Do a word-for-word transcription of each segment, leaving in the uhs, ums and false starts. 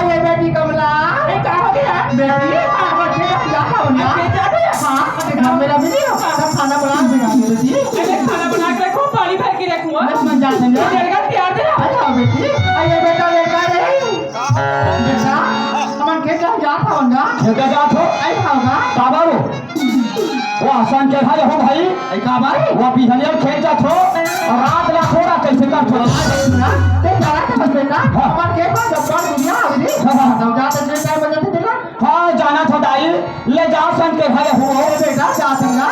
ये बेटी कमला। ए, का हो गया? बेटी, हाँ। अब खेत जात हव ना? खेत जात हव? हाँ, अरे, घर में रख दियो। सब खाना बना के रख दियो, बेटी। अरे, खाना बना के रखो, पानी भर के रखो, हाँ? बस मन जात हन ना। ये लड़का तैयार दे ना। अच्छा, बेटी, आ, ये बेटा, बेटा रे। बेटा, हमन खेत जात हव ना? खेत जात हव? आई खाओगा? का बाबू? वो असन के भाई हो भाई। ए, का भाई? वो बिहनिया खेत जात हव, अउ रात ला थोड़ा कैसे करत हव? ना, ते जाना था बस बेटा, हाँ। हमर खेत में जब्बर दुनिया आ गई। हाँ, हाँ। तब जात हन, टाइम बजत हे तेला। हाँ, जाना था दाई, ले जा सन के भाई हो। ए बेटा, जा सन ना।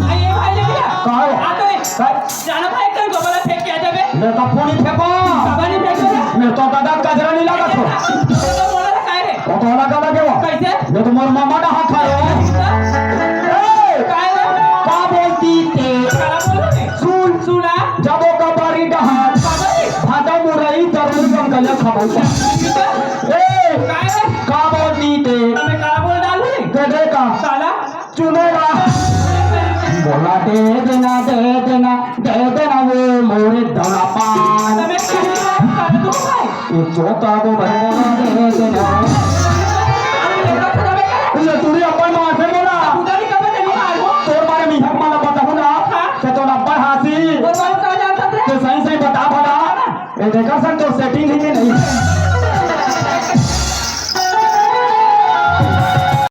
आ, ये भाई ले गया। का हो? आ तो ले। का? जाना भाई, कल गोबर फेंक के आ जाबे। मैं तो पूरी फेंको। बाबा नहीं फेंको ना। मैं तो दादा कजरा नहीं लगा तो। तो बोला था काय रे? वो तो लगा लगे वो। कैसे? ये तो मोर मामा डहा खा रहे। ए! काय रे? का बोलती ते? काला बोलो ने। सुन। सुना। जब वो कबारी डहा। कबारी? भाटा मुरई दरुई गंगल खबौता। ए! काय रे? का बोलती ते? मैं काला बोल डालू ने। गधे का। साला। चुनेगा। बोला, "दे देना, दे देना, दे देना वो मोरे दाना पान।" तमे कहे ना, कर दो भाई। ये चोता को बंदा दे देना। अरे, देखो, देखो, देखो। ये तूने अपन मार से बोला। उधर ही कब तक नहीं मार वो? तोर बारे में हक माला बताऊँ ना। हाँ। कि तो नब्बे हाथी। वो बात का जानता थे? तो सही सही बता भला। ये देखा सन तो सेटिंग ही नहीं।